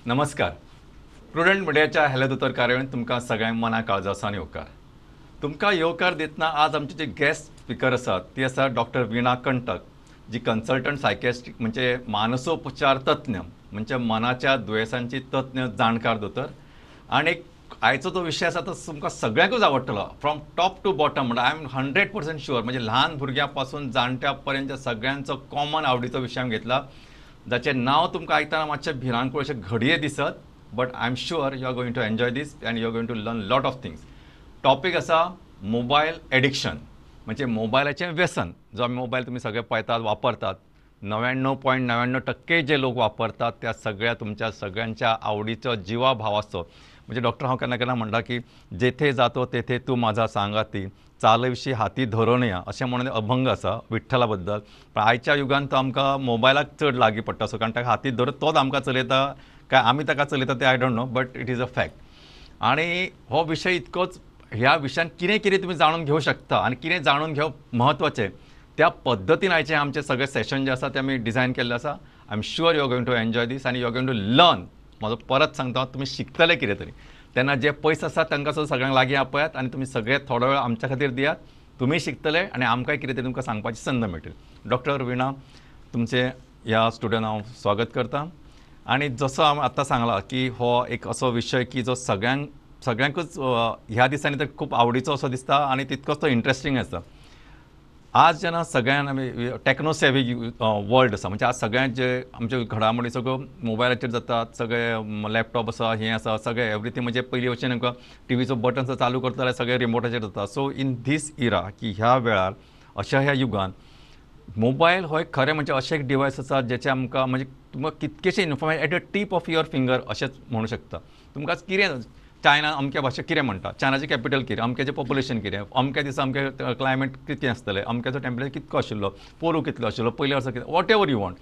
नमस्कार, प्रुडंट मिडियाच्या हॅलो दोतोर कार्यावळींत तुमकां सगळ्यांक मना काळजासान येवकार. तुमकां येवकार दितना आज आमचे जे गेस्ट स्पिकर आसात ती आसा डॉक्टर वीणा कंटक, जी कन्सल्टंट सायकॅट्रिस्ट म्हणजे मानसोपचार तज्ञ, म्हणजे मनाच्या दुयेंसांची तज्ञ जाणकार दोतोर. आनी आयचो जो विशय आसा तो तुमकां सगळ्यांकूच आवडटलो, फ्रॉम टॉप टू बॉटम. म्हणल्यार I am 100% sure, म्हणजे ल्हान भुरग्यां पासून जाणट्या पर्यंत सगळ्यांचो कॉमन आवडीचो विशय आमी घेतला, जाचें नांव तुमकां आयकतना मातशें भिरांकूळ अशें घडये दिसत, but I am sure you are going to enjoy this and you are going to learn lot of things. Topic आसा मोबायल एडिक्शन, म्हणजे मोबायलाचें व्यसन. जो आमी मोबायल तुमी सगळे पळयतात, वापरतात, 99.99% जे लोक वापरतात त्या सगळ्या तुमच्या सगळ्यांच्या आवडीचो जिवा भावाचो. म्हणजे डॉक्टर हांव केन्ना केन्ना म्हणटा की जेथे जातो तेथे तूं म्हाजा सांगाती, चालविशी हाती धरून या, अशें म्हणून अभंग आसा विठ्ठला बद्दल. पण आयच्या युगान तो आमकां मोबायलाक चड लागीं पडटा, सो कारण ताका हाती धरून तोच आमकां चलयता काय आमी ताका चलयता तें I don't know, but it is a fact. आनी हो विशय इतकोच, ह्या विशयान कितें कितें तुमी जाणून घेवं शकता आनी कितें जाणून घेवप म्हत्वाचें त्या पद्दतीन आयचें आमचें सगळें सेशन जें आसा तें आमी डिजायन केल्लें आसा. I am sure you are going to enjoy this आनी you are going to learn. म्हाजो परत सांगता, तुमी शिकतले कितें तरी. तेन्ना जे पयस आसात तांकां सुद्दां सगळ्यांक लागीं आपयात आनी तुमी सगळे थोडो वेळ आमच्या खातीर दियात, तुमी शिकतले आनी आमकांय कितें तरी तुमकां सांगपाची संद मेळटली. डॉक्टर वीणा, तुमचें ह्या स्टुडियोन हांव स्वागत करतां. आनी जसो हांव आतां सांगलां की हो एक असो विशय की जो सगळ्यांकूच ह्या दिसांनी तर खूब आवडीचो असो दिसता आनी तितकोच तो इंट्रस्टींग आसा. आज जेन्ना सगळ्यान आमी टॅक्नो सेवी वर्ल्ड आसा, म्हणजे आज सगळ्यांत जे आमच्यो घडामोडी सगळ्यो मोबायलाचेर जातात, सगळे लॅपटॉप आसा, हें आसा, सगळें एवरीथींग. म्हणजे पयलीं वशेन आमकां टिवीचो बटन चालू करता जाल्यार सगळें रिमोटाचेर जाता. सो इन these इरा की ह्या वेळार अशा ह्या युगान मोबायल हो एक खरें म्हणजे अशें एक डिवायस आसा जेचें आमकां म्हणजे तुमकां कितकेशें information at a tip of your finger अशेंच म्हणूं शकता. तुमकां कितें चायना अमक्या भाशेक कितें म्हणटा, चायनाचें कॅपिटल कितें, अमक्याचें पॉप्युलेशन कितें, अमक्या दिसा अमकें क्लायमेट कितें आसतलें, अमक्याचो टेम्परेचर कितको आशिल्लो, पोरूं कितलो आशिल्लो, पयल्या वर्सा कितें, whatever you want.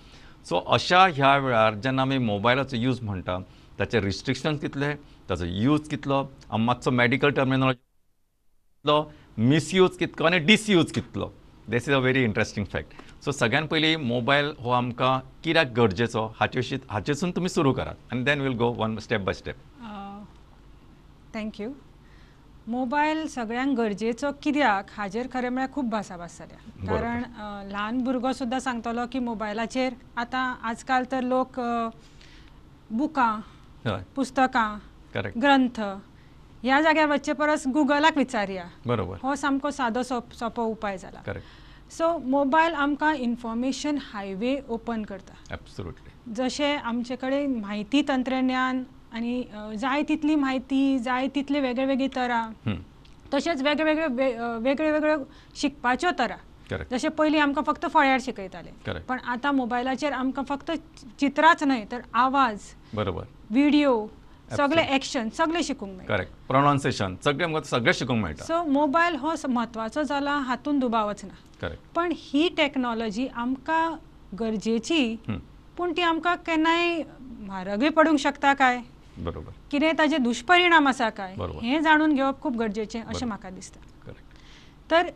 सो अशा ह्या वेळार जेन्ना आमी मोबायलाचो यूज म्हणटा ताचे रिस्ट्रिक्शन्स कितले, ताचो यूज कितलो, मातसो मॅडिकल टर्मिनॉलॉजी कितलो, मिसयूज कितको आनी डिसयूज कितलो. This is a very interesting fact. So सगळ्यान पयलीं मोबायल हो आमकां कित्याक गरजेचो हाचे विशीं हाचेसून तुमी सुरू करात आनी then we'll go one step by step. Thank you. Mobile सगळ्यांक गरजेचो कित्याक हाजेर खरें म्हळ्यार खूब भासाभास जाल्या, कारण ल्हान भुरगो सुद्दां सांगतलो की मोबायलाचेर आतां आजकाल तर लोक बुकां, पुस्तकां, ग्रंथ ह्या जाग्यार वचचे परस गुगलाक विचारया. बरोबर, हो सामको सादो सोंपो उपाय जाला. सो मोबायल आमकां इन्फॉर्मेशन हायवे ओपन करता. एब्सोल्युटली. जशें आमचे कडेन म्हायती तंत्रज्ञान आनी जाय तितली म्हायती, जाय तितली वेगळे वेगळी तरा, तशेंच वेगळे वेगळे वेगळे शिकपाच्यो तरा. जशें पयलीं आमकां फक्त फळ्यार शिकयताले, पण आतां मोबायलाचेर आमकां फक्त चित्रांच न्हय तर आवाज, बरोबर, विडियो, सगळे एक्शन सगळे शिकूंक मेळटा. करेक्ट, प्रोनाउन्सिएशन सगळे सगळे शिकूंक मेळटा. सो मोबायल हो म्हत्वाचो जाला हातूंत दुबावच ना. करेक्ट. पण ही टॅक्नॉलॉजी आमकां गरजेची, पूण ती आमकां केन्नाय म्हारगूय पडूंक शकता काय, बरोबर, कितें ताजे दुश्परिणाम आसा काय, हें जाणून घेवप खूब गरजेचें अशें म्हाका दिसता. तर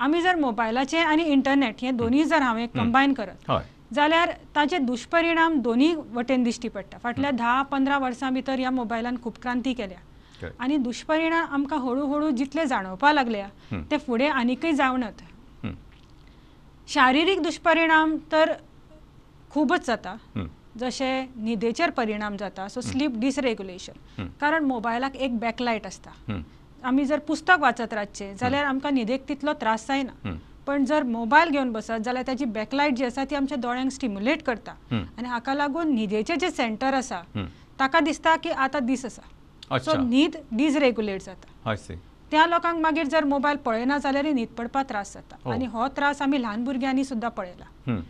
आमी जर मोबायलाचें आनी इंटरनेट हें दोनूय जर हांवें कंबायन करत जाल्यार ताजे दुश्परिणाम दोनूय वटेन दिश्टी पडटा. फाटल्या 10-15 वर्सां भितर ह्या मोबायलान खूब क्रांती केल्या आनी दुश्परिणाम आमकां हळू हळू जितले जाणवपाक लागल्या ते फुडें आनीकय जाणवत. शारिरीक दुश्परिणाम तर खूबच जाता, जशें न्हिदेचेर परिणाम जाता, सो स्लीप डिसरेग्युलेशन, कारण मोबायलाक एक बॅकलायट आसता. आमी जर पुस्तक वाचत रातचें जाल्यार आमकां न्हिदेक तितलो त्रास जायना, पण जर मोबायल घेवन बसत जाल्यार ताची बॅकलायट जी आसा ती आमच्या दोळ्यांक स्टिम्युलेट करता आनी हाका लागून न्हिदेचें जें सेंटर आसा ताका दिसता की आतां दीस आसा, सो न्हीद डिसरेग्युलेट जाता. त्या लोकांक मागीर जर मोबायल पळयना जाल्यार न्हीद पडपाक त्रास जाता आनी हो त्रास आमी ल्हान भुरग्यांनी सुद्दां पळयला.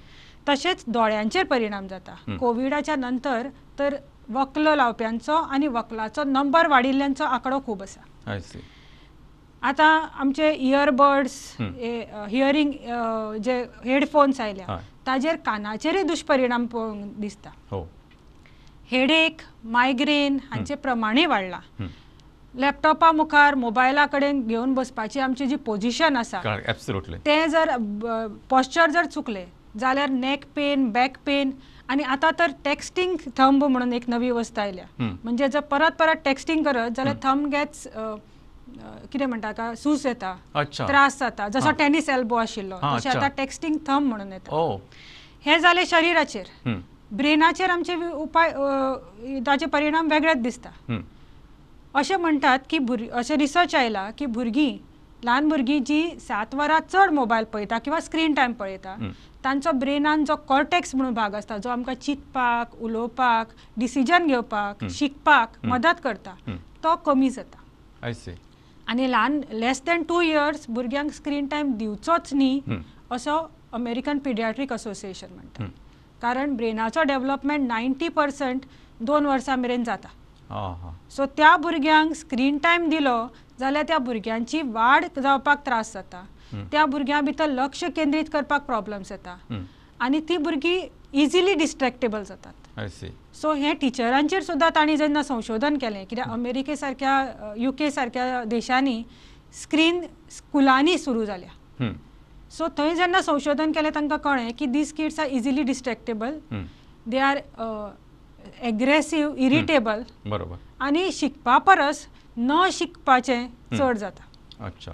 तशेंच दोळ्यांचेर परिणाम जाता. कोविडाच्या नंतर तर वक्ल लावप्यांचो आनी वक्लाचो नंबर वाडिल्ल्यांचो आंकडो खूब आसा. आतां आमचे इयरबड्स, हियरींग जे हेडफोन्स आयल्या ताजेर कानाचेरय दुश्परिणाम पळोवंक दिसता. हेडेक, मायग्रेन हांचे प्रमाणूय वाडलां. लॅपटॉपा मुखार मोबायला कडेन घेवन बसपाची आमची जी पोजिशन आसा तें जर पॉश्चर जर चुकलें जाल्यार नेक पेन, बॅक पेन. आनी आतां तर टॅक्स्टींग थंब म्हणून एक नवी वस्त आयल्या, म्हणजे जर परत परत टॅक्स्टींग करत जाल्यार थंब गेट्स कितें म्हणटा का, सूज येता, त्रास जाता. जसो टेनीस एल्बो आशिल्लो तशें आतां टॅक्स्टींग थंब म्हणून येता. हें जालें शरिराचेर. ब्रेनाचेर आमचे उपाय ताचे परिणाम वेगळेच दिसता. अशें म्हणटात की अशें रिसर्च आयला की भुरगीं, ल्हान भुरगीं जी 7 वरां चड मोबायल पळयता किंवा स्क्रीन टायम पळयता तांचो ब्रेनान जो कॉर्टेक्स म्हणून भाग आसता, जो आमकां चिंतपाक, उलोवपाक, डिसिजन घेवपाक, शिकपाक मदत करता, तो कमी जाता. आनी ल्हान लेस दॅन 2 इयर्स भुरग्यांक स्क्रीन टायम दिवचोच न्ही असो अमेरिकन पिडियाट्रीक असोसिएशन म्हणटा, कारण ब्रेनाचो डेव्हलपमेंट 90% 2 वर्सां मेरेन जाता. सो त्या भुरग्यांक स्क्रीन टायम दिलो जाल्यार त्या भुरग्यांची वाड जावपाक त्रास जाता, त्या भुरग्यां भितर लक्ष केंद्रीत करपाक प्रॉब्लम्स येता आनी ती भुरगीं इजिली डिस्ट्रॅक्टेबल जातात. सो हें टिचरांचेर सुद्दां तांणी जेन्ना संशोधन केलें, कित्याक अमेरिके सारक्या, युके सारक्या देशांनी स्क्रीन स्कुलांनी सुरू जाल्या, सो थंय जेन्ना संशोधन केलें तांकां कळ्ळें की these kids are easily distractible, they are aggressive, irritable. बरोबर. आनी शिकपा परस न शिकपाचें चड जाता. अच्छा.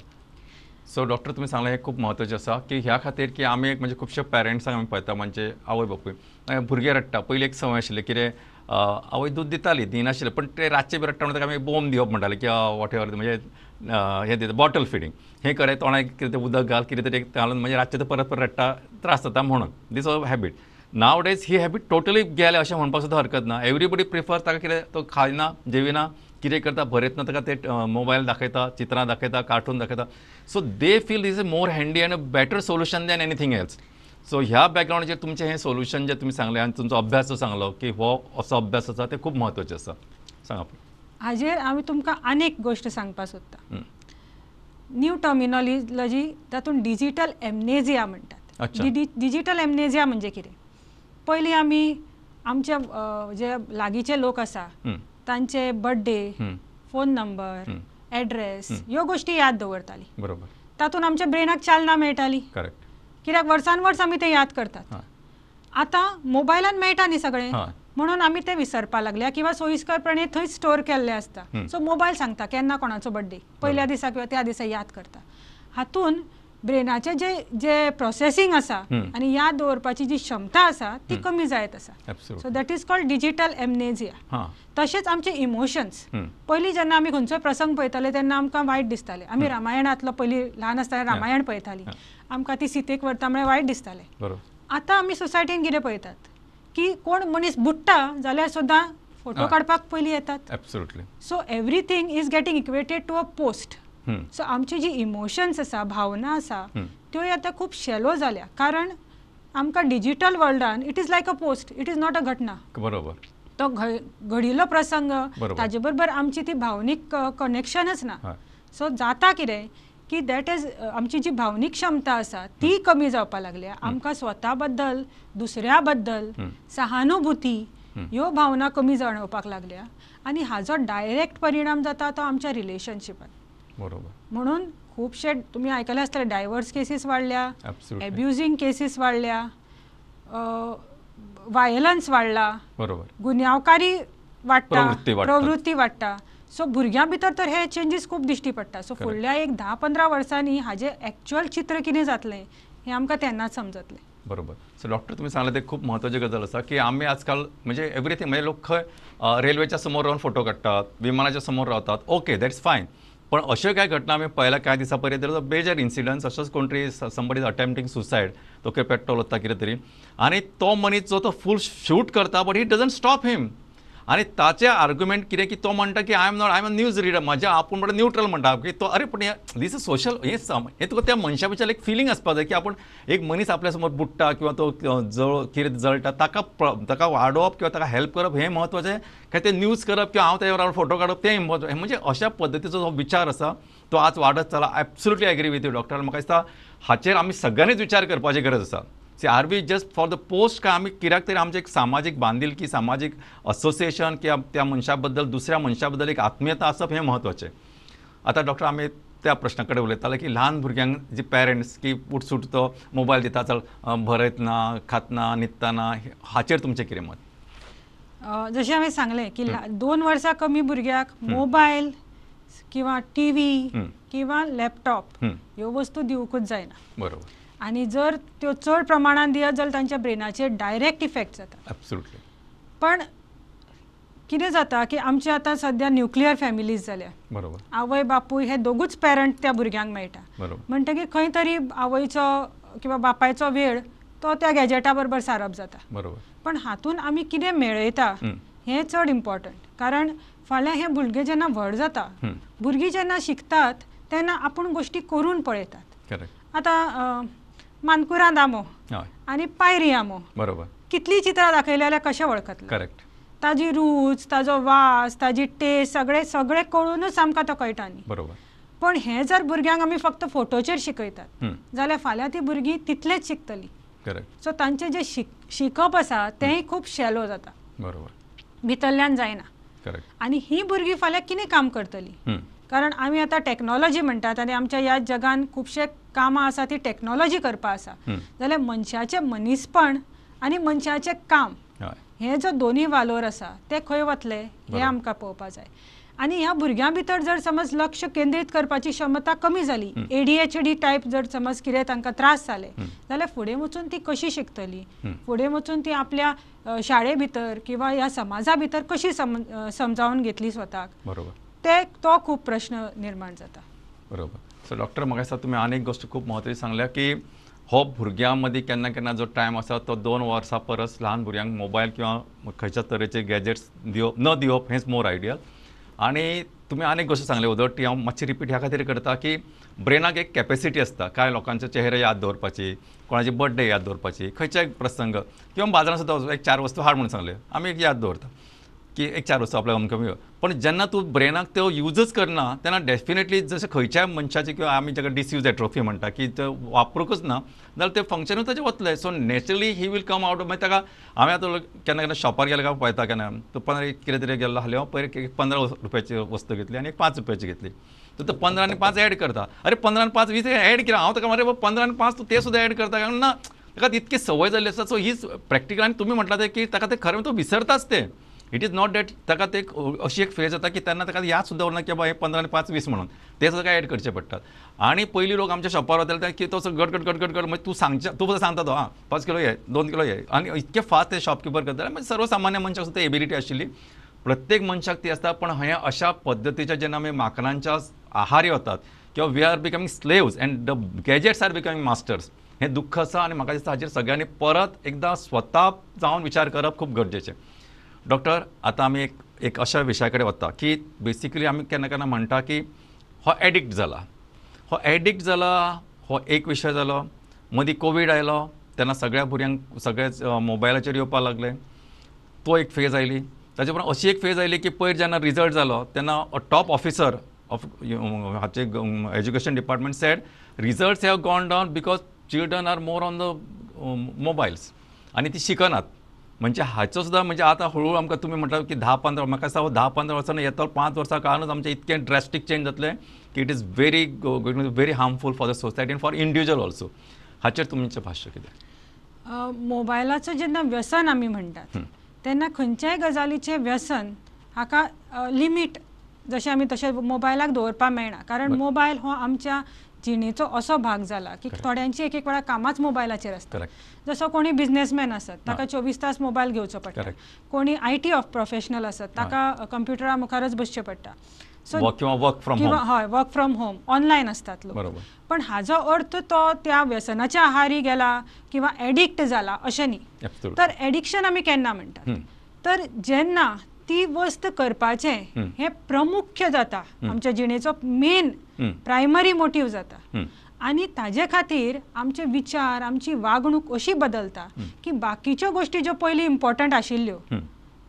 सो डॉक्टर तुमी सांगलें हें खूब म्हत्वाचें आसा की ह्या खातीर की आमी एक म्हणजे खुबशे पेरंट्सांक आमी पळयता, म्हणजे आवय बापूय भुरगे रडटा. पयलीं एक संवय आशिल्ली कितें आवय दूद दिताली, दिनाशिल्लें, पण ते रातचे बी रडटा म्हणटा आमी बोम दिवप म्हणटाले किंवा what ever, म्हणजे हें दिता बॉटल फिडींग, हें करे तोंडाक कितें उदक घाल कितें तरी घालून म्हणजे रातचें तो परत परत रडटा, त्रास जाता म्हणून दीस अ हॅबीट. नाव डेज ही हॅबीट टोटली गेल्या अशें म्हणपाक सुद्दां हरकत ना. एवरीबडी प्रिफर ताका कितें तो खायना, जेविना, कितें करता भरयतना ताका ते मोबायल दाखयता, चित्रां दाखयता, कार्टून दाखयता. So they feel this is more handy and a better solution than anything else. So ह्या बॅकग्रावंडाचेर तुमचें हें सोल्युशन जें तुमी सांगलें आनी तुमचो अभ्यास जो सांगलो की हो असो अभ्यास आसा, तें खूब म्हत्वाचें आसा. सांगा. हाजेर हांव तुमकां आनीक गोश्ट सांगपाक सोदता. न्यू टर्मिनोलॉजी तातूंत डिजीटल एमनेजिया म्हणटात. डिजीटल एमनेजिया म्हणजे कितें? पयलीं आमी आमचे जे लागींचे लोक आसा तांचे बर्थडे, फोन नंबर, एड्रेस ह्यो गोश्टी याद दवरताली. बरोबर. तातूंत आमच्या ब्रेनाक चालना मेळटाली. करेक्ट. कित्याक वर्सान वर्स आमी तें याद करतात. आतां मोबायलान मेळटा न्ही सगळें, म्हणून आमी तें विसरपाक लागल्या किंवा सोयीस्करपणे थंयच स्टोर केल्लें आसता. सो मोबायल सांगता केन्ना कोणाचो बर्थडे, पयल्या दिसा किंवा त्या दिसा याद करता. हातून ब्रेनाचें जे जे प्रोसेसींग आसा आनी याद दवरपाची जी क्षमता आसा ती कमी जायत आसा. So that is called digital amnesia. तशेंच आमचे इमोशन्स, पयलीं जेन्ना आमी खंयचोय प्रसंग पळयताले तेन्ना आमकां वायट दिसतालें. आमी रामायणांतलो पयलीं ल्हान आसतना रामायण पळयतालीं, आमकां ती सीतेक व्हरता म्हळ्यार वायट दिसतालें. आतां आमी सोसायटीन कितें पळयतात की कोण मनीस बुडटा जाल्यार सुद्दां फोटो काडपाक पयलीं येतात. So everything is getting equated to a post. So आमची जी इमोशन्स आसा, भावना आसा, त्यो आतां खूब शॅलो जाल्या, कारण आमकां digital वर्ल्डान it is like a post, it is not a घटना. बरोबर. तो घडिल्लो प्रसंग ताजे बरोबर आमची ती भावनीक कनेक्शनच ना. सो जाता कितें की that is आमची जी भावनीक क्षमता आसा ती कमी जावपाक लागल्या. आमकां स्वता बद्दल, दुसऱ्या बद्दल सहानुभूती ह्यो भावना कमी जाणवपाक लागल्या आनी हाजो डायरेक्ट परिणाम जाता तो आमच्या रिलेशनशिपान. बरोबर. म्हणून खुबशे तुमी आयकले आसतले डायवर्स केसीस वाडल्या, एब्युजींग केसीस वाडल्या, वायलन्स वाडला, गुन्यांवकारी वाडटा, प्रवृत्ती वाडटा. सो भुरग्यां भितर तर हे चेंजीस खूब दिश्टी पडटा. सो फुडल्या एक 10-15 वर्सांनी हाजें एक्चुअल चित्र कितें जातलें हें आमकां तेन्नाच समजतलें. बरोबर. सो डॉक्टर तुमी सांगलें तें खूब म्हत्वाची गजाल आसा की आमी आजकाल म्हणजे एवरीथींग, म्हणजे लोक खंय रेल्वेच्या समोर रावन फोटो काडटात, विमानाच्या समोर रावतात, ओके that's fine, पण अश्यो कांय घटना आमी पळयल्या कांय दिसां पयलीं there major incidents, अशेंच कोण तरी समबडी is attempting suicide, तो खंय पेट्रोल वता कितें तरी आनी तो मनीस जो तो फूल शूट करता but he doesn't stop him. आनी ताचें आर्ग्युमेंट कितें की तो म्हणटा की I am not, I am a news reader, म्हज्या आपूण म्हणटा न्यूट्रल म्हणटा की तो, अरे पण these is social, हें तुका त्या मनशा भितर एक फिलींग आसपाक जाय की आपूण एक मनीस आपल्या समोर बुडटा किंवा तो जळ कितें जळटा ताका ताका वाडोवप किंवा ताका हेल्प करप हें म्हत्वाचें काय तें न्यूज करप किंवा हांव ताच्या बरोबर फोटो काडप तें म्हत्वाचें. म्हणजे अशा पद्दतीचो जो विचार आसा तो आज वाडत चला. Absolutely agree with you doctor. म्हाका दिसता हाचेर आमी सगळ्यांनीच विचार करपाची गरज आसा. See are we just for the post काय आमी कित्याक तरी आमचें एक सामाजीक बांदिलकी, सामाजीक असोसिएशन किंवा त्या मनशा बद्दल दुसऱ्या मनशा बद्दल एक आत्मीयता आसप हें म्हत्वाचें. आतां डॉक्टर आमी त्या प्रश्ना कडेन उलयताले की ल्हान भुरग्यांक जी पेरंट्स की उठसूट तो मोबायल दिता, चल भरयतना, खातना, न्हिदतना, हाचेर तुमचें कितें मत? जशें हांवें सांगलें की 2 वर्सां कमी भुरग्याक मोबायल किंवा टीव्ही किंवा लॅपटॉप ह्यो वस्तू दिवंकूच जायना. बरोबर. आनी जर त्यो चड प्रमाणान दियत जाल्यार तांच्या ब्रेनाचेर डायरेक्ट इफेक्ट जाता. एब्सोल्युटली. पण कितें जाता की आमचे आतां सद्या न्युक्लियर फॅमिलीज जाल्या. बरोबर. आवय बापूय हे दोगूच पेरंट त्या भुरग्यांक मेळटा. बरोबर. म्हणटकीर खंय तरी आवयचो किंवा बापायचो वेळ तो त्या गॅजेटा बरोबर सारप जाता. बरोबर. पण हातून आमी कितें मेळयता हें चड इम्पॉर्टंट, कारण फाल्यां हें भुरगें जेन्ना व्हड जाता, भुरगीं जेन्ना शिकतात तेन्ना आपूण गोश्टी करून पळयतात. आतां मानकुराद आंबो आनी पायरी आंबो, बरोबर, कितलीं चित्रां दाखयलीं जाल्यार कशें वळखतलें? करेक्ट. ताजी रूच, ताजो वास, ताजी टेस्ट, सगळें सगळें कळुनूच आमकां तो कळटा न्ही. बरोबर. पण हें जर भुरग्यांक आमी फक्त फोटोचेर शिकयतात जाल्यार फाल्यां ती भुरगीं तितलेंच शिकतलीं. करेक्ट. सो तांचें जें शिकप आसा तेंय खूब शॅलो जाता. बरोबर. भितरल्यान जायना. करेक्ट. आनी ही भुरगीं फाल्यां कितें काम करतलीं? कारण आमी आतां टॅक्नोलॉजी म्हणटात आनी आमच्या ह्या जगान खुबशे कामां आसा ती टॅक्नोलॉजी करपा आसा, जाल्यार मनशाचें मनीसपण आनी मनशाचें काम हे जो दोनूय वालोर आसा ते खंय वतले हें आमकां पळोवपा जाय. आनी ह्या भुरग्यां भितर जर समज लक्ष केंद्रीत करपाची क्षमता कमी जाली, ADHD type जर समज कितें तांकां त्रास जाले जाल्यार फुडें वचून ती कशी शिकतली, फुडें वचून ती आपल्या शाळे भितर किंवा ह्या समाजा भितर कशी समजावन घेतली स्वताक, बरोबर, ते तो खूब प्रश्न निर्माण जाता. बरोबर. सो डॉक्टर म्हाका दिसता तुमी आनी एक गोश्ट खूब म्हत्वाची सांगल्या की हो भुरग्यां मदीं केन्ना केन्ना जो टायम आसा तो 2 वर्सां परस ल्हान भुरग्यांक मोबायल किंवा खंयच्या तरेचे गॅजेट्स दिवप न दिवप हेंच मोर आयडियल. आनी तुमी आनी एक गोश्ट सांगली उदक ती हांव मातशी रिपीट ह्या खातीर करता की ब्रेनाक एक कॅपेसिटी आसता, कांय लोकांचे चेहरे याद दवरपाची, कोणाची बर्थडे याद दवरपाची, खंयच्याय प्रसंग किंवा बाजारांत सुद्दां एक 4 वस्तू हाड म्हणून सांगले आमी एक याद दवरता की एक 4 वस्तू आपल्याक अमक्यो अमक्यो. पण जेन्ना तूं ब्रेनाक त्यो युजच करना तेन्ना डेफिनेटली जशें खंयच्याय मनशाचे किंवा आमी जाका डिसयूज एट्रोफी म्हणटा की ते वापरूंकच ना जाल्यार ते फंक्शनूच ताचें वतलें. So naturally he will come out. मागीर ताका हांवें आतां केन्ना केन्ना शॉपार गेले काय पळयता, केन्ना तो 15 कितें तरी गेल्लो हालीं हांव पयर एक 15 रुपयाची वस्तू घेतली आनी एक 5 रुपयाची घेतली, तर तो 15 आनी 5 एड करता. अरे 15 आनी 5 20 एड केला हांव ताका, मरे 15 आनी 5 तूं ते सुद्दां एड करता कारण ना ताका इतकी संवय जाल्ली आसा. सो हीच प्रॅक्टिकल. आनी तुमी म्हटलां तें की ताका तें खरें तो विसरताच तें. It is not that ताका ते अशी एक फेज जाता की तेन्ना ताका याद सुद्दां उरना की बाबा हे 15 आनी 5 20 म्हणून ते सुद्दां काय एड करचे पडटात. आनी पयलीं लोक आमच्या शॉपार वताले की तो गट गट गट गट गट मागीर तूं सांगचे, तूं सांगता तो आं 5 किलो हे 2 किलो हे, आनी इतके फास्ट ते शॉपकिपर करताले. मागीर सर्वसामान्य मनशाक सुद्दां एबिलिटी आशिल्ली, प्रत्येक मनशाक ती आसता. पण हें अशा पद्दतीच्या जेन्ना आमी माकडांच्या आहारी वतात किंवा we are becoming slaves and the gadgets are becoming masters, हें दुख्ख आसा. आनी म्हाका दिसता हाचेर सगळ्यांनी परत एकदां स्वता जावन विचार करप खूब गरजेचें. डॉक्टर आतां आमी एक अशा विशया कडेन वता की बेसिकली आमी केन्ना केन्ना म्हणटा की हो एडिक्ट जाला, हो एडिक्ट जाला, हो एक विशय जालो. मदीं कोवीड आयलो तेन्ना सगळ्या भुरग्यांक सगळेच मोबायलाचेर येवपाक लागले, तो एक फेज आयली. ताचे उपरांत अशी एक फेज आयली की पयर जेन्ना रिजल्ट जालो तेन्ना टॉप ऑफिसर ऑफ हाचे education department said results have gone down because children are more on the mobiles आनी ती शिकनात. म्हणजे हाचो सुद्दां म्हणजे आतां हळूहळू आमकां तुमी म्हणटा की 10-15, म्हाका दिसता 10-15 वर्सां येतो 5 वर्सां काळानूच आमचें इतकें ड्रेस्टीक चेंज जातलें की it is very very harmful for the society and for individual also. हाचेर तुमचें भाश्य कितें? मोबायलाचो जेन्ना व्यसन आमी म्हणटात तेन्ना खंयच्याय गजालीचें व्यसन हाका लिमीट जशें आमी तशें मोबायलाक दवरपाक मेळना, कारण मोबायल हो आमच्या जिणेचो असो भाग जाला की थोड्यांची एक एक वेळा कामाच मोबायलाचेर आसता. जसो कोणी बिजनेसमॅन आसत ताका 24 तास मोबायल घेवचो पडटा, कोणी IT of professional आसत ताका कंप्युटरा मुखारच बसचें पडटा. सो किंवा वर्क फ्रॉम होम, हय वर्क फ्रॉम होम ऑनलायन आसतात लोक. पण हाजो अर्थ तो त्या व्यसनाच्या आहारी गेला किंवा एडिक्ट जाला अशें न्ही. तर एडिक्शन आमी केन्ना म्हणटात तर जेन्ना ती वस्त करपाचें हें प्रमुख्य जाता, आमच्या जिणेचो मेन प्रायमरी मोटीव जाता आनी ताजे खातीर आमचे विचार आमची वागणूक अशी बदलता की बाकीच्यो गोश्टी ज्यो पयलीं इम्पॉर्टंट आशिल्ल्यो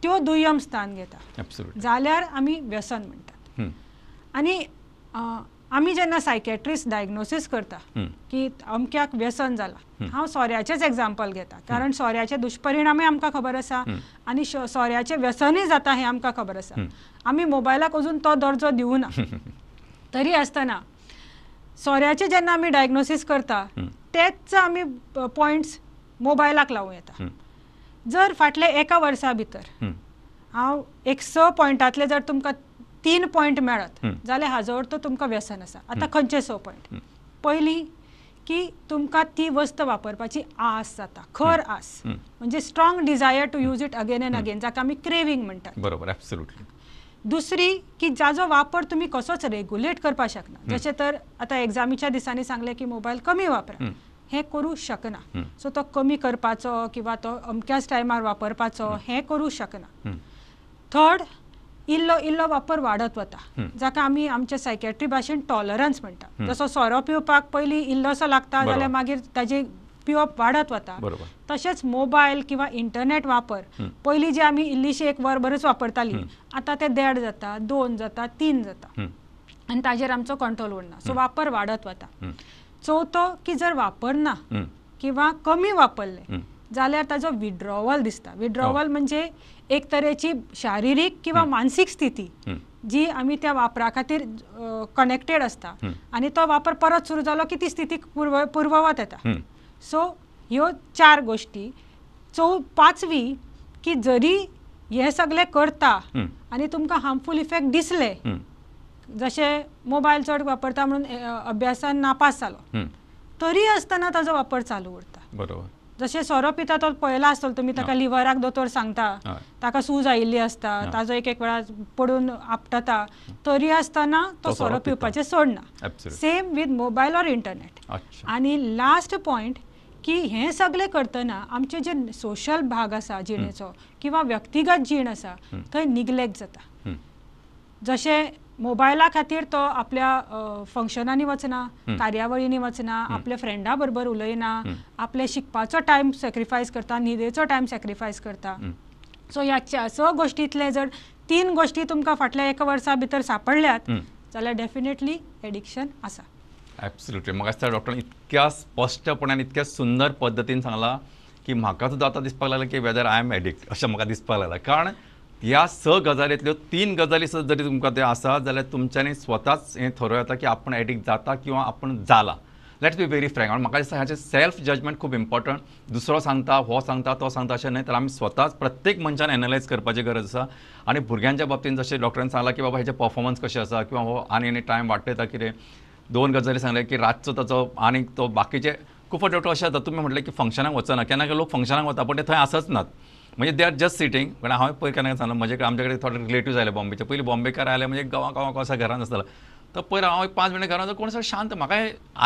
त्यो दुय्यम स्थान घेता, जाल्यार आमी व्यसन म्हणटात. आनी आमी जेन्ना सायकॅट्रिस्ट डायग्नोसीस करता की अमक्याक व्यसन जाला, हांव सोऱ्याचेच एग्जाम्पल घेता कारण सोऱ्याचे दुश्परिणामय आमकां खबर आसा आनी सोऱ्याचें व्यसनय जाता हें आमकां खबर आसा. आमी मोबायलाक अजून तो दर्जो दिवना, तरी आसतना सोऱ्याचें जेन्ना आमी डायग्नोसीस करता तेच आमी पॉयंट्स मोबायलाक लावूं येता. जर फाटल्या एका वर्सा भितर हांव एक 6 पॉयंटांतले जर तुमकां 3 पॉयंट मेळत जाल्यार हाजो अर्थ तुमकां व्यसन आसा. आतां खंयचे 6 पॉयंट? पयलीं की तुमकां ती वस्त वापरपाची आस जाता, खर आस, म्हणजे strong desire to use it again and again, जाका आमी क्रेविंग म्हणटात. बरोबर, ॲब्सोल्युटली. दुसरी की जाजो वापर तुमी कसोच रेगुलेट करपाक शकना, जशें तर आतां एग्जामीच्या दिसांनी सांगलें की मोबायल कमी वापरा, हें करूं शकना. सो तो कमी करपाचो किंवा तो अमक्याच टायमार वापरपाचो हें करूं शकना. थर्ड, इल्लो इल्लो वापर वाडत वता, जाका आमी आमच्या सायकॅट्री भाशेन टॉलरन्स म्हणटा. जसो सोरो पिवपाक पयलीं इल्लोसो लागता जाल्यार मागीर ताजे पिवप वाडत वता, तशेंच मोबायल किंवा इंटरनेट वापर पयलीं जे आमी इल्लीशी एक वरभरच वापरताली, आतां ते 1.5 जाता, 2 जाता, 3 जाता आनी ताजेर आमचो कंट्रोल उरना. सो वापर वाडत वता. चवथो की जर वापरना किंवा कमी वापरले जाल्यार ताजो विड्रॉवल दिसता. विड्रॉवल म्हणजे एक तरेची शारिरीक किंवा मानसीक स्थिती जी आमी त्या वापरा खातीर कनेक्टेड आसता आनी तो वापर परत सुरू जालो की ती स्थिती पूर्ववत येता. सो ह्यो 4 गोश्टी. पांचवी की जरी हे सगळे करता आनी तुमकां हार्मफूल इफेक्ट दिसले, जशें मोबायल चड वापरता म्हणून अभ्यासान नापास जालो, तरी आसतना ताजो वापर चालू उरता. बरोबर, जशें सोरो पिता तो पळयला आसतलो तुमी, ताका लिवराक दोतोर सांगता, ताका सूज आयिल्ली आसता, ताजो एक एक वेळा पडून आपटता, तरी आसतना तो सोरो पिवपाचें सोडना. Same with mobile or internet. आनी लास्ट पॉयंट की हें सगळें करतना आमचे जे सोशल भाग आसा जिणेचो किंवा व्यक्तिगत जीण आसा थंय निग्लेक्ट जाता. जशें मोबायला खातीर तो आपल्या फंक्शनांनी वचना, कार्यावळींनी वचना, आपल्या फ्रेंडा बरोबर उलयना, आपले शिकपाचो टायम सॅक्रिफायस करता, न्हिदेचो टायम सॅक्रिफायस करता. सो ह्या 6 गोश्टींतले जर 3 गोश्टी तुमकां फाटल्या एका वर्सा भितर सापडल्यात जाल्यार डेफिनेटली एडिक्शन आसा. ॲब्सोल्युटली. म्हाका दिसता डॉक्टरान इतक्या स्पश्टपणान इतक्या सुंदर पद्दतीन सांगलां की म्हाका सुद्दां आतां दिसपाक लागलें की वेदर I am addict अशें म्हाका दिसपाक लागलां. कारण ह्या 6 गजालींतल्यो 3 गजाली सुद्दां जरी तुमकां त्यो आसा जाल्यार तुमच्यांनी स्वताच हें थरोवं येता की आपूण एडिक्ट जाता किंवा आपूण जाला. Let's be very Frank. म्हाका दिसता हाचें सेल्फ जजमेंट खूब इम्पॉर्टंट. दुसरो सांगता, हो सांगता, तो सांगता अशें न्हय, तर आमी स्वताच प्रत्येक मनशान एनलायज करपाची गरज आसा. आनी भुरग्यांच्या बाबतींत जशें डॉक्टरान सांगलां की बाबा हेचें परफॉर्मन्स कशें आसा किंवा हो आनी आनी टायम वाडयता कितें, 2 गजाली सांगले की रातचो ताचो आनी तो बाकीचे खूब डॉक्टर अशें जाता. तुमी म्हटलें की फंक्शनाक वचना, केन्ना केन्ना लोक फंक्शनाक वता पण ते थंय आसच नात, म्हणजे they are just sitting. कारण हांवें पयर केन्ना सांगलां, म्हजे कडेन आमचे कडेन थोडे रिलेटिव्स आयले बॉम्बेचे, पयलीं बॉम्बेकार आयले म्हणजे गांवा गांवा कसा घरान आसतालो, तर पयर हांव एक 5 मिनटां घरान कोण सगळें शांत, म्हाका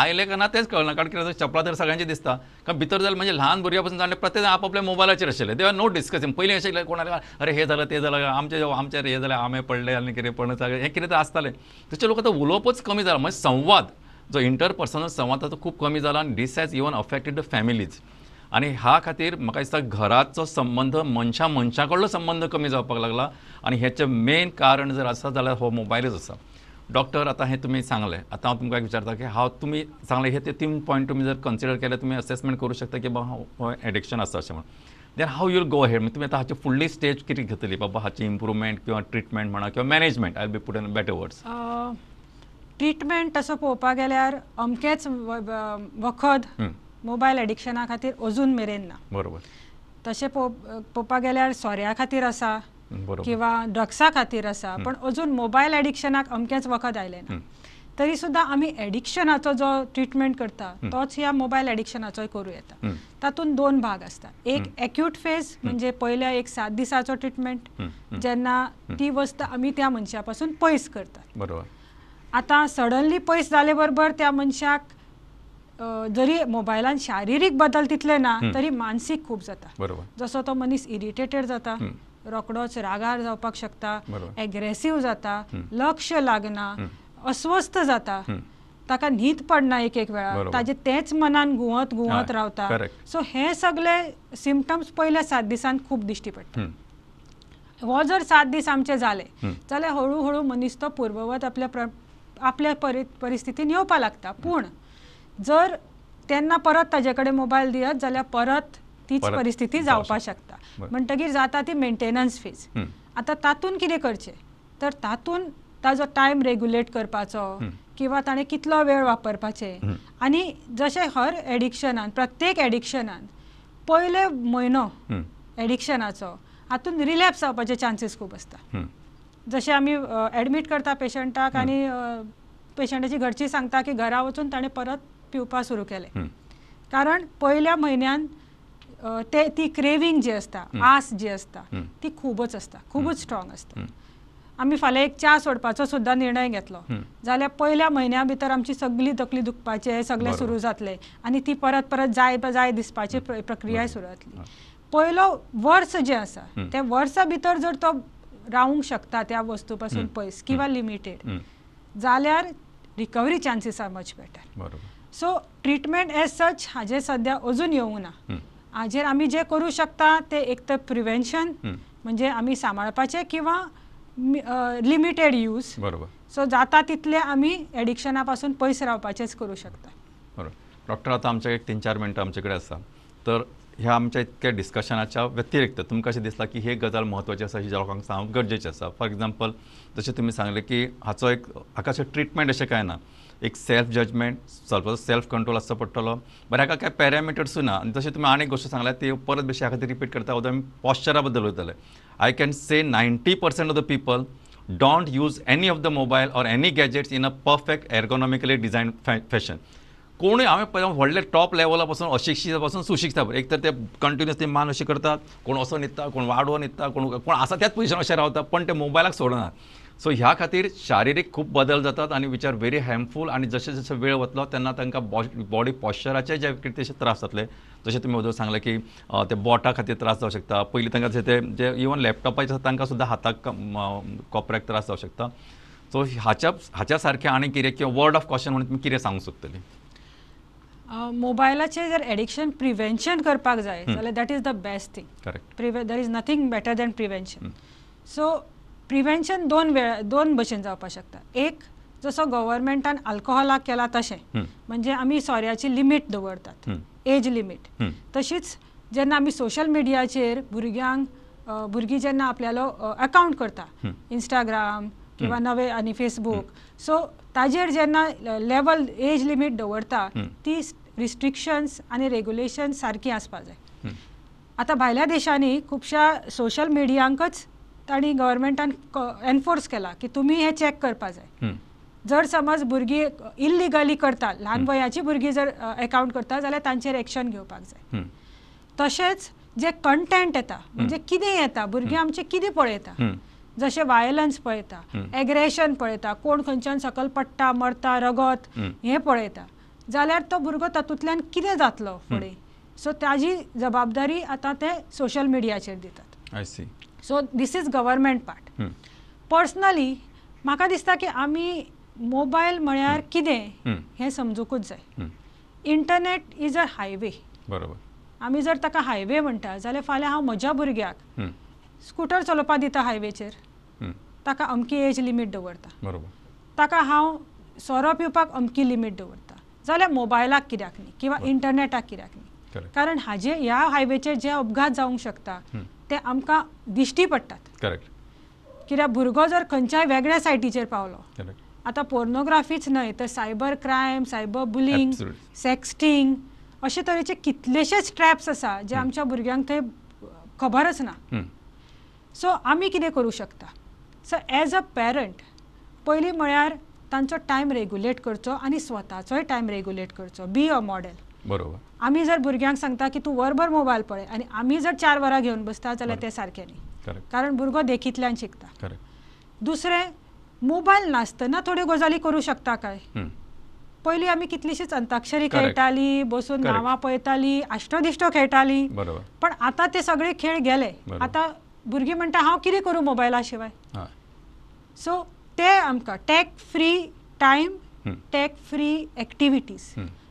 आयलें काय ना तेंच कळना, कारण कितें चपलां तर सगळ्यांचें दिसता. कारण भितर जालें म्हणजे ल्हान भुरग्यां पासून जाणटे प्रत्येक जाण आपआपल्या मोबायलाचेर आशिल्ले, they are no discussing. पयलीं अशें कोण आयलें अरे हें जालें तें जालें, आमचे आमचेर हें जालें, आमे पडले आनी कितें पडलें हें कितें तर आसतालें. तशें लोक आतां उलोवपच कमी जालां, म्हणजे संवाद जो इंटरपर्सनल संवाद आतां खूब कमी जाला आनी this has even affected the families. आनी ह्या खातीर म्हाका दिसता घराचो संबंद मनशा मनशा कडलो संबंद कमी जावपाक लागला आनी हेचें मेन कारण जर आसा जाल्यार हो मोबायलच आसा. डॉक्टर आतां हें तुमी सांगलें, आतां हांव तुमकां विचारता की हांव तुमी सांगलें हे ते 3 पॉयंट तुमी जर कन्सिडर केले तुमी असेसमेंट करूं शकता की बाबा हो एडिक्शन आसा अशें म्हणून, then how you'll go ahead? तुमी आतां हाची फुडली स्टेज कितें घेतली बाबा हाची इम्प्रूवमेंट किंवा ट्रिटमेंट म्हणा किंवा management, I will be put in better words. Treatment तसो पळोवपाक गेल्यार अमकेंच वखद मोबायल एडिक्शना खातीर अजून मेरेन ना. बरोबर. तशें पळोवपाक गेल्यार सोऱ्या खातीर आसा किंवा ड्रग्सा खातीर आसा, पण अजून मोबायल एडिक्शनाक अमकेंच वखद आयलें ना. तरी सुद्दां आमी एडिक्शनाचो जो ट्रिटमेंट करता तोच ह्या मोबायल एडिक्शनाचोय करूं येता. तातूंत 2 भाग आसता. एक एक्यूट फेज म्हणजे पयल्या एक 7 दिसाचो ट्रिटमेंट, जेन्ना ती वस्त आमी त्या मनशा पासून पयस करतात. बरोबर. आतां सडनली पयस जाले बरोबर त्या मनशाक जरी मोबायलान शारिरीक बदल तितले ना तरी मानसीक खूब जाता. बरोबर. जसो तो मनीस इरिटेटेड जाता, रोकडोच रागार जावपाक शकता, एग्रेसीव जाता, लक्ष लागना, अस्वस्थ जाता, ताका न्हीद पडना एक एक वेळा, ताजे तेच मनान घुंवत घुंवत रावता. सो हे सगळे सिमटम्स पयल्या 7 दिसान खूब दिश्टी पडटा. हो जर 7 दीस आमचे जाले जाल्यार हळू हळू मनीस तो पूर्ववत आपल्या आपल्या परिस्थितीन येवपा लागता. पूण जर तेन्ना परत ताजे कडेन मोबायल दियत जाल्यार परत तीच परिस्थिती जावपाक शकता. म्हणटगीर जाता ती मेंटेनन्स फेज. आतां तातूंत कितें करचें तर तातूंत ताजो टायम रेगुलेट करपाचो किंवा ताणें कितलो वेळ वापरपाचें. आनी जशें हर एडिक्शनान प्रत्येक एडिक्शनान पयले म्हयनो एडिक्शनाचो हातून रिलॅप्स जावपाचे चान्सीस खूब आसता. जशें आमी एडमीट करता पेशंटाक आनी पेशंटाची घरची सांगता की घरा वचून ताणें परत पिवपाक सुरू केलें, कारण पयल्या म्हयन्यान ते ती क्रेवींग जी आसता, आस जी आसता ती खूबच आसता, खूबच स्ट्रॉंग आसता. आमी फाल्यां एक च्या सोडपाचो सुद्दां निर्णय घेतलो जाल्यार पयल्या म्हयन्या भितर आमची सगळी तकली दुखपाचें सगळें सुरू जातलें आनी ती परत परत जाय जाय दिसपाची प्रक्रिया सुरू जातली. पयलो वर्स जें आसा त्या वर्सा भितर जर तो रावूंक शकता त्या वस्तू पासून पयस किंवा लिमिटेड जाल्यार recovery chances are much better. So treatment as such हाजेर सद्या अजून येवंक ना. हाजेर आमी जें करूं शकता तें एक तर प्रिवेन्शन म्हणजे आमी सांबाळपाचें किंवा लिमिटेड यूज. बरोबर. सो जाता तितले आमी एडिक्शना पासून पयस रावपाचेंच करूं शकता. बरोबर. डॉक्टर आतां आमच्या एक 3-4 मिनटां आमचे कडेन आसा, तर ह्या आमच्या इतक्या डिस्कशनाच्या व्यतिरिक्त तुमकां अशें दिसलां की हे गजाल म्हत्वाची आसा, ही लोकांक सांगप गरजेचें आसा? फॉर एग्जाम्पल जशें तुमी सांगलें की हाचो एक हाका अशें ट्रिटमेंट अशें कांय ना, एक सेल्फ जजमेंट, सेल्फ कंट्रोल आसचो पडटलो. बरें, हाका कांय पॅरामिटर्सूय ना. आनी जशें तुमी आनी एक गोश्ट सांगल्या ती परत बेश्टी ह्या खातीर रिपीट करता, आमी पॉश्चरा बद्दल उलयताले. I can say 90% of the people don't use any of the mobile or any gadgets in a perfect ergonomically designed fashion. कोणूय हांवें पळयला व्हडले टॉप लेवला पासून अशिक्षिता पासून सुशिक्षिता, एक तर ते कंटिन्युअसली मान अशें करतात, कोण असो न्हिदता, कोण वाडो न्हिदता, कोण कोण आसा त्याच पोजिशन अशें रावता, पण ते मोबायलाक सोडनात. सो ह्या खातीर शारिरीक खूब बदल जातात आनी which are very harmful. आनी जशें जशें वेळ वतलो तेन्ना तांकां बॉडी पॉश्चराचे जे कितें तशे त्रास जातले. जशें तुमी वोदोळ सांगलें की ते बोटा खातीर त्रास जावं शकता, पयलीं तांकां जशें ते जे इवन लॅपटॉपाचे आसा तांकां सुद्दां हाताक कोपऱ्याक त्रास जावं शकता. सो हाच्या सारकें आनी कितें किंवा वर्ड ऑफ कॉशन म्हणून तुमी कितें सांगूंक सोदतलीं? मोबायलाचें जर एडिक्शन प्रिवेन्शन करपाक जाय जाल्यार that is the best thing. Correct. There is nothing better than prevention. So prevention दोन भशेन जावपाक शकता. एक जसो गव्हर्मेंटान अल्कोहोलाक केला तशें, म्हणजे आमी सोऱ्याची लिमीट दवरतात, एज लिमीट. तशीच जेन्ना आमी सोशल मिडियाचेर भुरग्यांक भुरगीं जेन्ना आपल्यालो अकावंट करता इंस्टाग्राम किंवा नवे आनी फेसबूक, सो ताजेर जेन्ना लेवल एज लिमीट दवरता ती रिस्ट्रिक्शन्स आनी रेगुलेशन्स सारकी आसपा जाय. आतां भायल्या देशांनी खुबश्या सोशल मिडियांकच तांणी गव्हर्मेंटान एनफोर्स केला की तुमी हें चॅक करपा जाय. जर समज भुरगीं इल्लिगली करता, ल्हान वयाची भुरगीं जर एकावंट करता जाल्यार तांचेर एक्शन घेवपाक जाय. तशेंच जे कंटेंट येता म्हणजे कितें येता, भुरगीं आमचें कितें पळयता, जशें वायलन्स पळयता, एग्रेशन पळयता, कोण खंयच्यान सकयल पडटा, मरता, रगत हें पळयता, जाल्यार तो भुरगो तातूंतल्यान कितें जातलो फुडें. सो ताजी जबाबदारी आतां ते सोशल मिडियाचेर दितात. I see. So this is government part. Personally म्हाका दिसता की आमी मोबायल म्हळ्यार कितें हें समजुकूच जाय. Internet is a highway. बरोबर. आमी जर ताका हायवे म्हणटा जाल्यार फाल्यां हांव म्हज्या भुरग्याक स्कुटर चलोवपाक दिता हायवेचेर, ताका अमकी एज लिमीट दवरता. बरोबर. ताका हांव सोरो पिवपाक अमकी लिमीट दवरता, जाल्यार मोबायलाक कित्याक न्ही किंवा इंटरनेटाक कित्याक न्ही? कारण हाजे ह्या हायवेचेर जे अपघात जावंक शकता ते आमकां दिश्टी पडटात. करेक्ट. कित्याक भुरगो जर खंयच्याय वेगळ्या सायटीचेर पावलो, आतां पोर्नोग्राफीच न्हय तर cyber crime, cyber bullying, sexting अशे तरेचे कितलेशेच ट्रॅप्स आसा जे आमच्या भुरग्यांक थंय खबरच ना. सो आमी कितें करूं शकता? सो एज अ पॅरंट पयलीं म्हळ्यार तांचो टायम रेगुलेट करचो आनी स्वताचोय टायम रेगुलेट करचो. Be a model. बरोबर. आमी जर भुरग्यांक सांगता की तूं वरभर मोबायल पळय आनी आमी जर 4 वरां घेवन बसता जाल्यार तें सारकें न्ही, कारण भुरगो देखींतल्यान शिकता. दुसरें, मोबायल नासतना थोड्यो गजाली करूं शकता काय? पयलीं आमी कितलीशीच अंताक्षरी खेळटाली, बसून नांवां पळयताली, आश्टो दिश्टो खेळटाली, पण आतां ते सगळे खेळ गेले. आतां भुरगीं म्हणटा हांव कितें करूं मोबायला शिवाय? सो ते आमकां tech free time, tech free activities,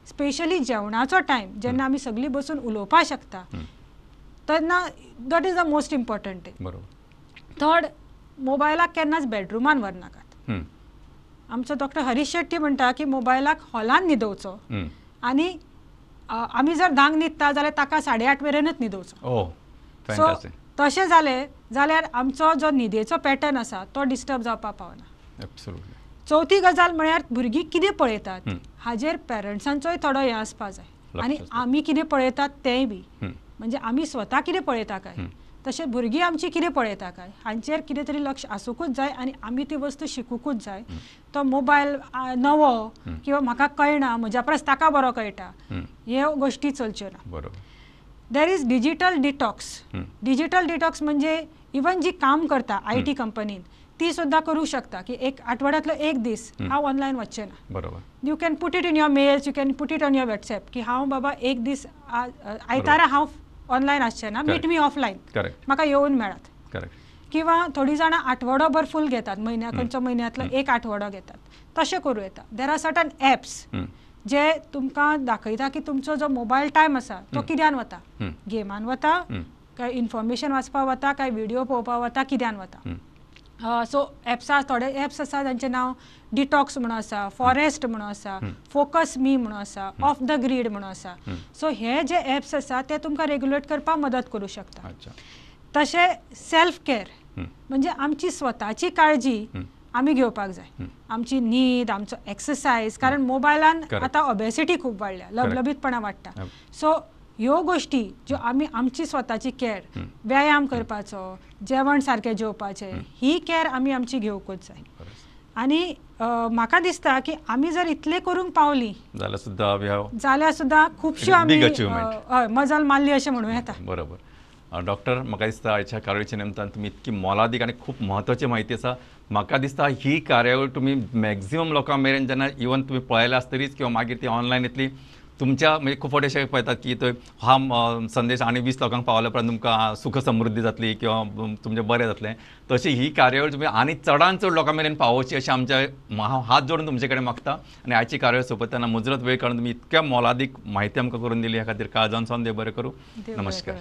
specially जेवणाचो टायम जेन्ना आमी सगळीं बसून उलोवपाक शकता तेन्ना that is the most important thing. बरोबर. थर्ड, मोबायलाक केन्नाच बेडरुमान व्हरनाकात. आमचो डॉक्टर हरीश शेट्टी म्हणटा की मोबायलाक हॉलान न्हिदोवचो आनी आमी जर 10 न्हिदता जाल्यार ताका 8:30 मेरेनच न्हिदोवचो. सो तशें जालें जाल्यार आमचो जो न्हिदेचो पॅटर्न आसा तो डिस्टर्ब जावपाक पावना. चवथी गजाल म्हळ्यार भुरगीं कितें पळयतात हाजेर पेरंट्सांचोय थोडो हें आसपा जाय आनी आमी कितें पळयतात तेंय बी, म्हणजे आमी स्वता कितें पळयता काय, तशें भुरगीं आमची कितें पळयता काय हांचेर कितें तरी लक्ष आसुंकूच जाय आनी आमी ती वस्तू शिकुंकूच जाय. तो मोबायल नवो किंवा म्हाका कळना, म्हज्या परस ताका बरो कळटा, ह्यो गोश्टी चलच्यो ना. बरोबर. There is digital detox. Digital detox म्हणजे इवन जी काम करता I T कंपनीन ती सुद्दां करूंक शकता की एक आठवड्यांतलो एक दीस हांव ऑनलायन वचचें ना. बरोबर. You can put it in your mails, you can put it on your WhatsApp की हांव बाबा एक दीस आयतारा हांव ऑनलायन आसचें ना, मीट मी ऑफलायन, म्हाका येवन मेळात. किंवा थोडीं जाणां आठवडोभर फूल घेतात, म्हयन्या खंयचो म्हयन्यांतलो एक आठवडो घेतात, तशें करूं येता. There are certain apps जे तुमकां दाखयता की तुमचो जो मोबायल टायम आसा तो कित्यान वता, गेमान वता काय इन्फॉर्मेशन वाचपाक वता काय व्हिडियो पळोवपाक वता, कित्यान वता. सो एप्स थोडे एप्स आसा जांचें नांव डिटॉक्स म्हणून आसा, फॉरेस्ट म्हणून आसा, फोकस मी म्हणून आसा, ऑफ the grid म्हणून आसा. सो हे जे एप्स आसा ते तुमकां रेगुलेट करपाक मदत करूं शकता. तशें सेल्फ केअर म्हणजे आमची स्वताची काळजी आमी घेवपाक जाय, आमची न्हीद, आमचो एक्सरसायज, कारण मोबायलान आतां ओबेसिटी खूब वाडल्या, लबलबीतपणां वाडटा. सो ह्यो गोश्टी ज्यो आमी आमची स्वताची केअर, व्यायाम करपाचो, जेवण सारकें जेवपाचें, ही केअर आमी आमची घेवकूच जाय. आनी म्हाका दिसता की आमी जर इतलें करूंक पावलीं जाल्यार सुद्दां खुबश्यो आमी हय मजल मारली अशें म्हणूं येता. बरोबर. डॉक्टर, म्हाका दिसता आयच्या कार्यावळीच्या निमतान तुमी इतकी मोलादीक आनी खूब म्हत्वाची म्हायती आसा. म्हाका दिसता ही कार्यावळ तुमी मॅक्झिमम लोकां मेरेन जेन्ना इवन तुमी पळयल्या आसतलीच किंवा मागीर ती ऑनलायन येतली तुमच्या, म्हणजे खूब फावटी अशें पळयतात की थंय हा संदेश आनी 20 लोकांक पावल्या उपरांत तुमकां सुख समृद्धी जातली किंवा तुमचें बरें जातलें, तशी ही कार्यावळ तुमी आनी चडान चड लोकां मेरेन पावोवची अशें आमच्या हांव हात जोडून तुमचे कडेन मागता. आनी आयची कार्यावळ सोंपयतना मुजरत वेळ काडून तुमी इतक्या मोलादीक म्हायती आमकां करून दिली ह्या खातीर काळजान सावन देव बरें करूं. नमस्कार.